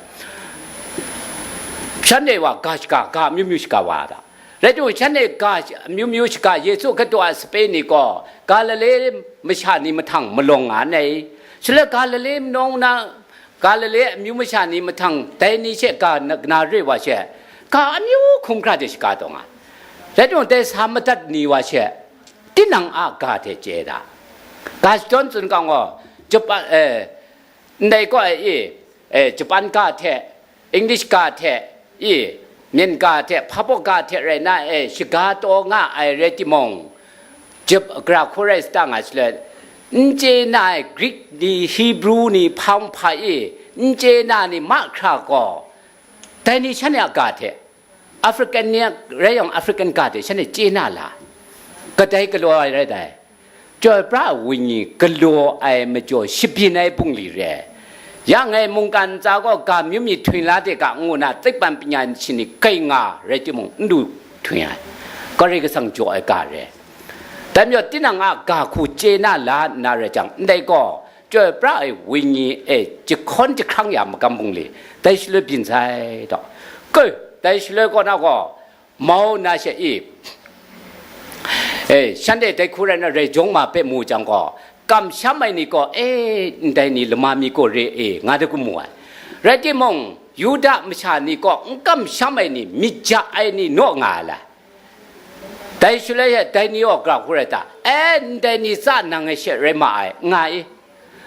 shanhte wa ga shaga, ga amyu myu shaga wa da. Rai timung, shanhte ga amyu myu shaga, Yesu Hkristu a sape ni gaw Galile masha ni mahtang malawng nga ai. Shaloi Galile nawng na, Galile amyu masha ni mahtang dai ni she ga na, na re wa she, ga amyu hkrum hkra de shaga taw nga. Rai timung, dai sa madat ni wa she, tinang a ga hte chye da. Ga shadawn tsun kang gaw, Japan, eh, ndai gaw e, eh, Japan ga hte, English ga hte, i, Myen ga hte, hpa baw ga hte rai na e, shaga taw nga ai rai timung, jep-, gara hku rai sa ta nga shaloi, n chye na ai Greek ni, Hebrew ni, hpang hpa i, n chye na ni mahkra gaw, dai ni shanhte a ga hte, African ni a rai yawng, African ga hte shanhte chye na la, kadai galaw ai rai dai. Chyoi pra ai wenyi galaw ai majaw shabyin ai bungli re. Ya ngai mungkan ntsa gaw ga myu myit htun la de ga ngu na, tsik ban panya ni shi ni kai nga rai timung, n du htun ai. Karai Kasang jaw ai ga re. Dai majaw, tinang a ga hku chye na la nna rai jang, ndai gaw, chyoi pra ai wenyi e jahkawn jahkrang ya magam bungli, dai shaloi byin sai taw. Koi, dai shaloi kaw na gaw, mau na she i, e, shanhte dai hku rai na rai jawng ma hpe mu jang gaw, kamsham ai ni gaw, e, ndai ni lama mi gaw re e, nga de kum mu ai. Rai timung, Yuda masha ni gaw n kamsham ai ni, myit ja ai ni naw nga ai lai. Dai shaloi she, dai ni gaw gara hku rai ta, e, ndai ni tsa nang ai she rai ma ai, nga i.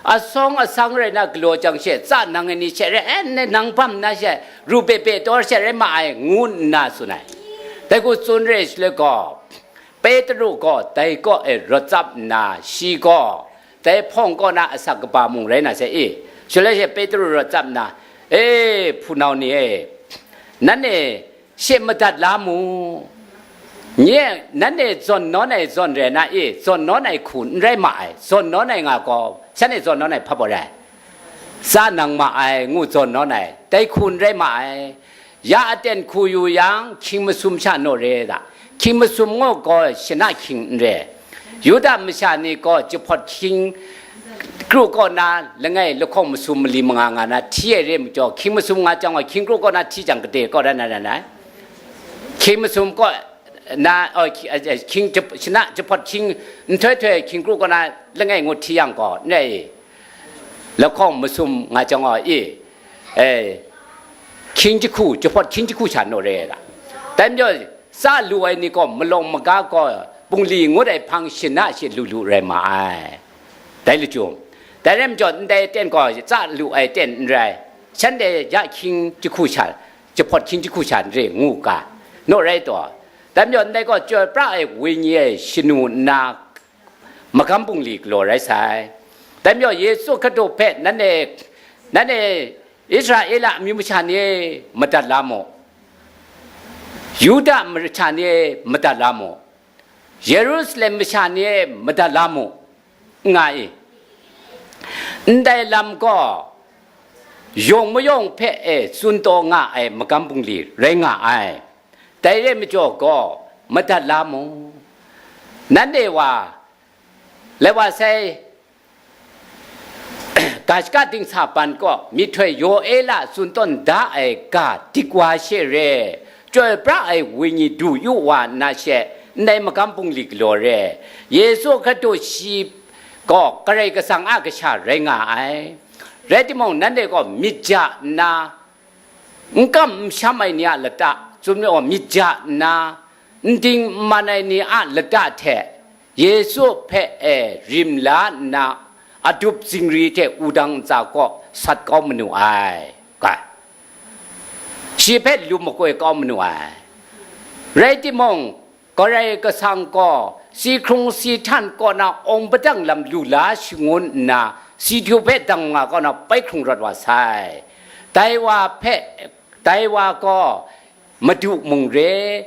Asawng asang rai na galaw jang she, tsa nang ai ni she rai, e, nang bam na she, ru bye bye taw she rai ma ai, ngu nna tsun ai. Dai hku tsun re shaloi gaw, Petru gaw dai kaw e rawt tsap nna, shi gaw dai hpawng kaw na asak kaba mung rai na she i, shaloi she Petru rawt tsap nna, E, hpunau ni e, nanhte she madat la mu. Nye, nanhte zawn nawn ai zawn rai na e, zawn nawn ai hku n rai ma ai, zawn nawn ai nga gaw, shanhte zawn nawn ai hpa baw rai. Tsa nang ma ai, ngu zawn nawn ai, dai hku n rai ma ai. Ya aten hku yu yang, hkying masum sha naw re da. Hkying masum ngu gaw shana hkying n re. Yuda masha ni gaw jahpawt hkying kru kaw na langai lahkawng masum mali manga nga na hti ai re majaw, hkying masum nga jang gaw, hkying kru kaw na hti jang gade kaw rai na rai nai. Hkying masum kaw na, oh, hky-, eh, eh, hkying jap-, shana jahpawt hkying nhtoi htoi hkying kru kaw na langai ngut hti yang gaw, n rai i. Lahkawng masum nga jang gaw i, eh, hkying jahku, jahpawt hkying jahku sha naw re ai ga. Dai majaw, tsa lu ai ni gaw malawng maga gaw bungli ngut ai hpang shana she lu lu rai ma ai. Dai lachyum. Dai rai majaw, ndai aten gaw tsa lu ai aten n rai. Shanhte ya hkying jahku sha, jahpawt hkying jahku sha n re ngu ga, naw rai taw. Dai majaw, ndai gaw chyoi pra ai wenyi e shanu nna, magam bungli galaw rai sai. Dai majaw, Yesu Hkristu hpe nanhte, nanhte Israela amyu masha ni e, madat la mu. Yuda masha ni e, madat la mu. Yerusalem masha ni e, madat la mu, nga i. Ndai lam gaw, yawng mayawng hpe e tsun taw nga ai magam bungli rai nga ai. Dai re majaw gaw, madat la mu. Nanhte wa, lai wa sai, ga shaka dingsa ban kaw myihtoi Yoela tsun tawn da ai ga dik wa she re, chyoi pra ai wenyi du yu wa nna she, ndai magam bungli galaw re, Yesu Hkristu shi gaw Karai Kasang a kasha rai nga ai. Rai timung, nanhte gaw myit ja nna, n kam n sham ai ni a lata, tsun ai gaw myit ja nna, n ding n man ai ni a lata hte Yesu hpe e rim la nna, adup zingri hte wudang ntsa kaw sat kau manu ai, ga. Shi hpe lu makoi kau manu ai. Rai timung, Karai Kasang gaw si hkrung si htan kaw na awng padang lam lu la shangun nna, si htu hpe dang nga kaw na bai hkrung rawt wa sai. Dai wa hpe, dai wa gaw Madu mung re,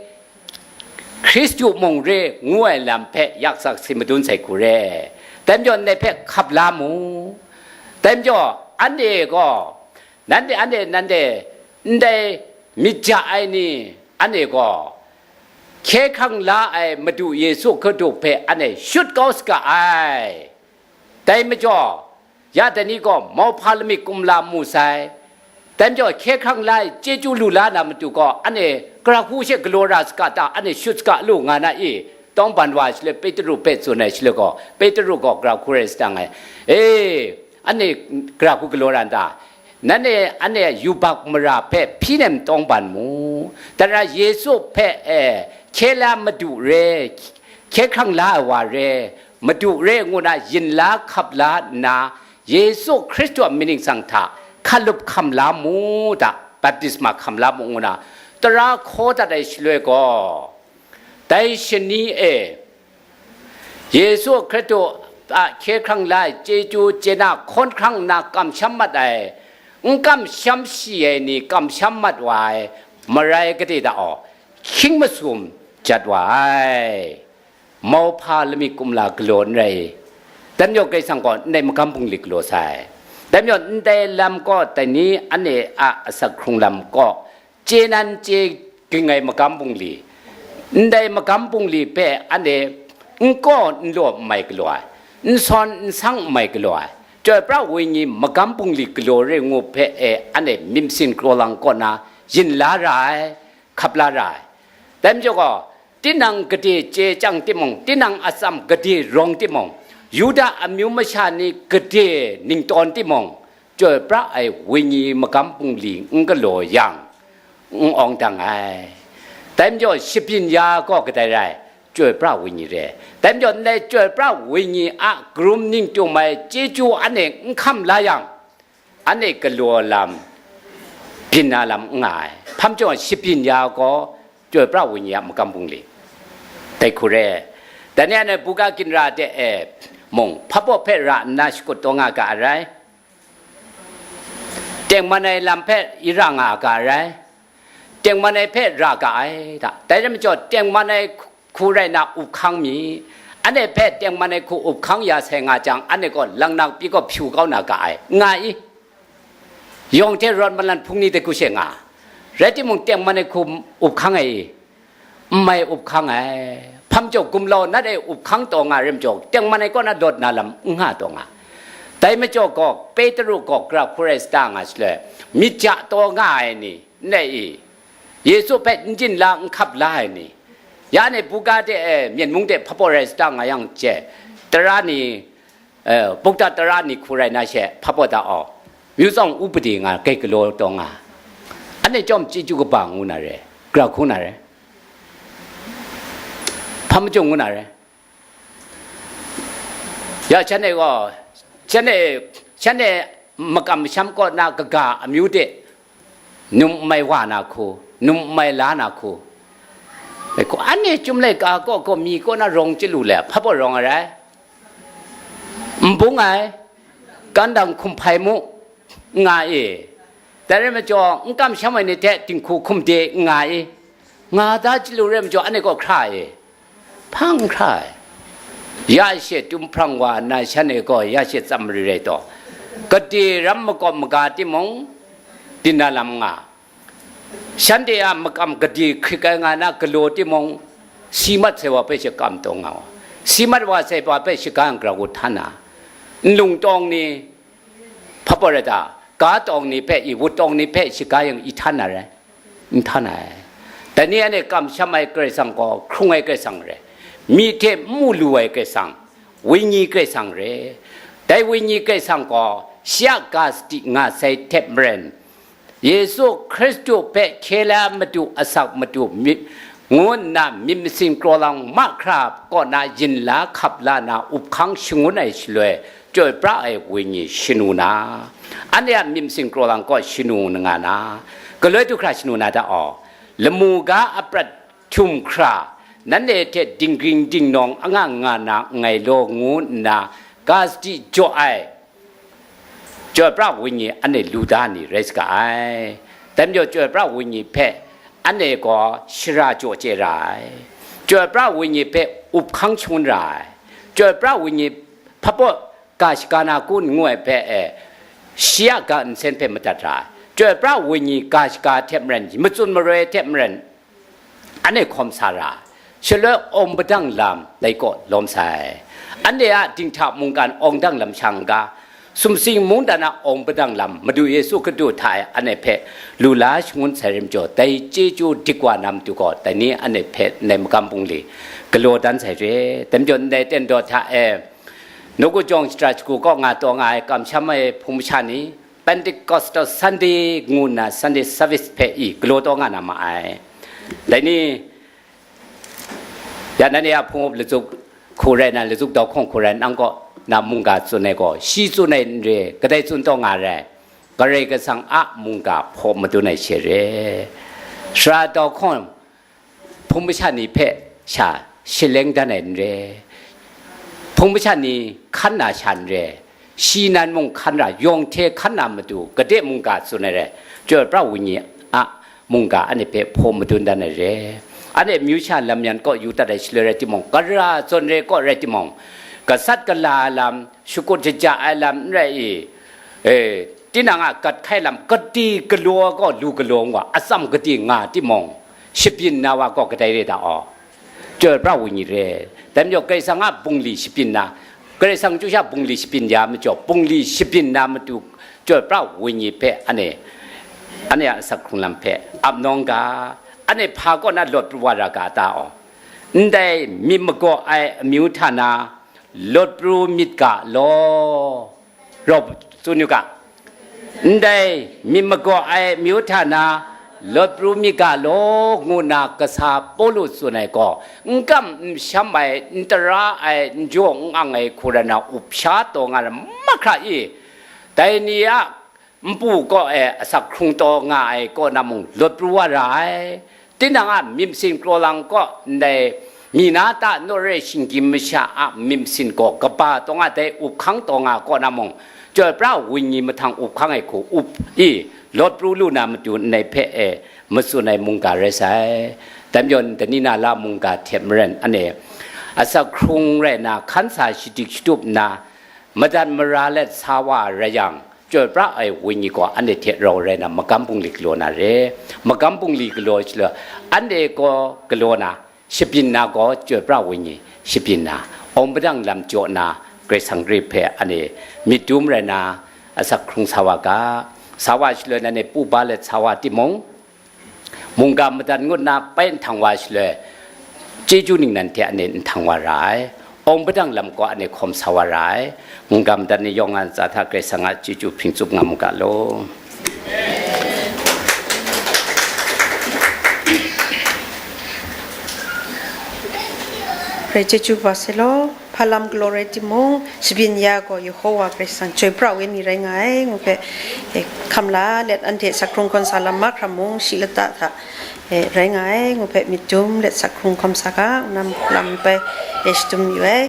Hkristu mung re ngu ai lam hpe yaksak si madun sai hku re. Dai majaw ndai hpe hkap la mu. Dai majaw anhte gaw, nanhte, anhte, nanhte, ndai myit ja ai ni, anhte gaw hkye hkrang la ai Madu Yesu Hkristu hpe anhte shut kau saga ai. Dai majaw, ya dai ni gaw mauhpa lamik kumla mu sai. Dai majaw, hkye hkrang la ai chyeju lu la na matu gaw, anhte gara hku she galaw ra saga ta, anhte shut saga lu nga na i? Tawngban wa shaloi Petru hpe tsun ai shaloi gaw, Petru gaw gara hku rai sadang ai. E, anhte gara hku galaw ra n ta? Nanhte anhte yubak mara hpe hpyi nem tawngban mu. Tara Yesu hpe, e, hkye la Madu re, hkye hkrang la ai wa re, Madu re ngu na yin la hkap la nna, Yesu Hkristu a mying ningsang hta hkalup hkam la mu da, baptisma hkam la mu ngu na, tara hkaw dat ai shaloi gaw, dai shani e, Yesu Hkristu a hkye hkrang la ai chyeju chye na hkawn hkrang nna kamsham mat ai, n kamsham shi ai ni kamsham mat wa ai, marai gade da aw, hkying masum jat wa ai. Mauhpa lamik kumla galaw n rai. Dai majaw Karai Kasang gaw ndai magam bungli galaw sai. Dai majaw ndai lam gaw dai ni anhte a asak hkrung lam gaw chye nan chye ging ai magam bungli, ndai magam bungli hpe anhte n kaw n law n mai galaw ai, n sawn n sang n mai galaw ai, Chyoi pra Wenyi magam bungli galaw re ngu hpe e anhte myit masin kraw lang kaw na yin la ra ai, hkap la ra ai. Dai majaw gaw, tinang gade chye chyang timung, tinang atsam gade rawng timung, Yuda amyu masha ni gade ningtawn timung, Chyoi pra ai Wenyi magam bungli n galaw yang, n awng dang ai. Dai majaw, shabyin ya gaw kadai rai? Chyoi pra Wenyi re. Dai majaw, ndai Chyoi pra Wenyi a karum ning tum ai chyeju anhte n hkam la yang, anhte galaw lam, byin na lam n nga ai. Hpa majaw, shabyin ya gaw Chyoi pra Wenyi a magam bungli. Dai hku re. Dai ni anhte buga ginra de e mung, hpabaw hpe ra nna shakut taw nga ga ai rai. Tengman ai lam hpe i ra nga ga ai rai. Tengman ai hpe ra ga ai ta. Dai rai majaw, tengman ai hku rai na up hkang mi, anhte hpe tengman ai hku up hkang ya sai nga jang, anhte gaw lang na pyi gaw hpyu kau na ga ai, nga i? Yawng hte rawt malan hpung ni de gu she nga, rai timung, tengman ai hku up hkang ai i? N mai up hkang ai. Hpa majaw, gumlau nat e up hkang taw nga rai majaw, tengman ai kaw na lawt na lam n nga taw nga. Dai majaw gaw, Petru gaw gara hku rai sata nga shaloi, myit ja taw nga ai ni, n rai i? Yesu hpe n yin la, n hkap la ai ni, ya ni buga de e, myen mung de hpabaw rai sata nga yang che, tara ni, e, bukta tara ni hku rai na she hpabaw da aw, myu tsawng upadi nga, grai galaw taw nga, anhte chyawm chyeju kaba ngu na re, gara hku na re, hpa majaw ngu na re. Ya, shanhte gaw, shanhte, shanhte makam masham kaw na kaga amyu de, num n mai wa na hku, num n mai la na hku, anhte chyum laika kaw gaw mi kaw na rawng chyalu le, hpa baw rawng ai rai? N bung ai, kan dang hkum hpai mu, nga e. Dai rai majaw, n kamsham ai ni hte dinghku hkum de, nga e. Nga da chyalu rai majaw, anhte gaw hkra e. Hpang hkra ai. Ya she tum hprang wa nna, shanhte gaw ya she tsam mari rai taw, gade ram makawp maga timung, byin na lam nga. Shanhte a makam gade hkrik ai nga na galaw timung, si mat sai wa hpe she kam taw nga wa. Si mat wa sai wa hpe shaga yang grau htan na, nlung tawng ni, hpa baw rai ta, ga tawng ni hpe i, wut tawng ni hpe shaga yang i htan na rai? N htan ai. Dai ni anhte kamsham ai Karai Kasang gaw hkrung ai Karai Kasang re, myi hte n mu lu ai Karai Kasang, Wenyi Karai Kasang re. Dai Wenyi Karai Kasang gaw shi a ga sadi nga sai hte maren, Yesu Hkristu hpe hkye la Madu, asak Madu, myit, ngu nna myit masin kraw lang mahkra kaw na yin la hkap la na up hkang shangun ai shaloi, Chyoi pra ai Wenyi shanu na, anhte a myit masin kraw lang kaw shanu nga na, galoi du hkra shanu na da aw, lamu ga a prat htum hkra, nanhte hte dinggring dingnawng anga nga na nngai law ngu nna, ga sadi jaw ai Chyoi pra Wenyi anhte lu da ni rai saga ai. Dai majaw, Chyoi pra Wenyi hpe anhte gaw shara jaw chye ra ai. Chyoi pra Wenyi hpe up hkang shangun ra ai. Chyoi pra Wenyi hpa baw ga shaga na kun ngu ai hpe e, shi a ga nsen hpe madat ra ai. Chyoi pra wenyi ga shaga hte maren, matsun maroi hte maren, anhte hkawm sa ra, shaloi awng padang lam dai kaw lawm sai. Anhte a dinghta mungkan awng dang lam sha n ga, sumsing mungdan a awng padang lam Madu Yesu Hkristu hta e anhte hpe lu la shangun sai rim jaw, dai chyeju dik wa na matu gaw, dai ni anhte hpe ndai magam bungli galaw dan sai re. Dai majaw ndai ten daw hta e, nawku jawng shara shagu kaw nga taw nga ai kamsham ai hpung masha ni, Pentecostal Sunday ngu nna Sunday service hpe i galaw taw nga na ma ai. Dai ni, ya nanhte a hpung up latsuk hku rai na, latsuk dau hkawng hku rai nang kaw na mungga tsun ai gaw, shi tsun ai n re, kadai tsun taw nga rai, Karai Kasang a mungga hpaw madun ai she re. Sara dau hkawng hpung masha ni hpe sha shaleng dan ai n re, hpung masha ni hkan na sha n re, shi nan mung hkan ra, yawng hte hkan na matu, gade mungga tsun ai re, chyoi pra wenyi a mungga anhte hpe hpaw madun dan ai re. Anhte amyu sha lam yan kaw yu dat ai shaloi rai timung, gara zawn re kaw rai timung, gasat gala ai lam, shakut shaja ai lam n rai i, e, tinang a gat hkai lam, gade galaw ai gaw lu galaw nga, atsam gade nga timung, shabyin na wa gaw kadai re ta aw? Chyoi pra wenyi re. Dai majaw Karai Kasang a bungli shabyin na, Karai Kasang chyu sha bungli shabyin ya majaw, bungli shabyin na matu chyoi pra wenyi hpe anhte, anhte a asak hkrung lam hpe ap nawng ga, anhte hpa kaw na lawt pru wa ra ga ta aw? Ndai myit magaw ai amyu hta na lawt pru myit ga law? Rau tsun yu ga, ndai myit magaw ai amyu hta na lawt pru myit ga law, ngu nna kasa Pawlu tsun ai gaw, n kam n sham ai, n tara ai, n jaw n ang ai hku rai na up sha taw nga ai mahkra i, dai ni a npu kaw e asak hkrung taw nga ai kaw na mung lawt pru wa ra ai. Tinang a myit masin kraw lang kaw ndai, mi na ta naw re shinggyim masha a myit masin gaw kaba taw nga dai, up hkang taw nga kaw na mung, chyoi pra wenyi mahtang up hkang ai hku up i, lawt pru lu na matu ndai hpe e matsun ai mungga rai sai. Dai majaw, dani na la mungga hte maren, anhte asak hkrung rai na, hkan sa shadik shatup nna, madat mara let sa wa rai yang, chyoi pra ai wenyi gaw anhte hte rau rai na, magam bungli galaw na re. Magam bungli galaw shaloi, anhte gaw galaw na, shabyin na gaw chyoi pra wenyi shabyin na, awng padang lam jaw na, Karai Kasang Karai hpe anhte myit dum rai na, asak hkrung sa wa ga. Sa wa shaloi, nanhte pu ba let sa wa timung, mungga madat ngut na pai nhtang wa shaloi, chyeju ningnan hte anhte nhtang wa ra ai, awng padang lam gaw anhte hkawm sa wa ra ai. Mungga madat ni yawng a ntsa hta Karai Kasang a chyeju hpring tsup nga mu ga law. Rai chyeju ba sai law. Hpa lam galaw rai timung, shabyin ya gaw Yehowa Karai Kasang chyoi pra wenyi rai nga ai, ngu hpe, e, hkam la let anhte asak hkrung hkawm sa lam mahkra mung, shi lata hta, e, rai nga ai, ngu hpe myit dum let asak hkrung hkawm sa ga, nam lam bai, e, shadum yu ai.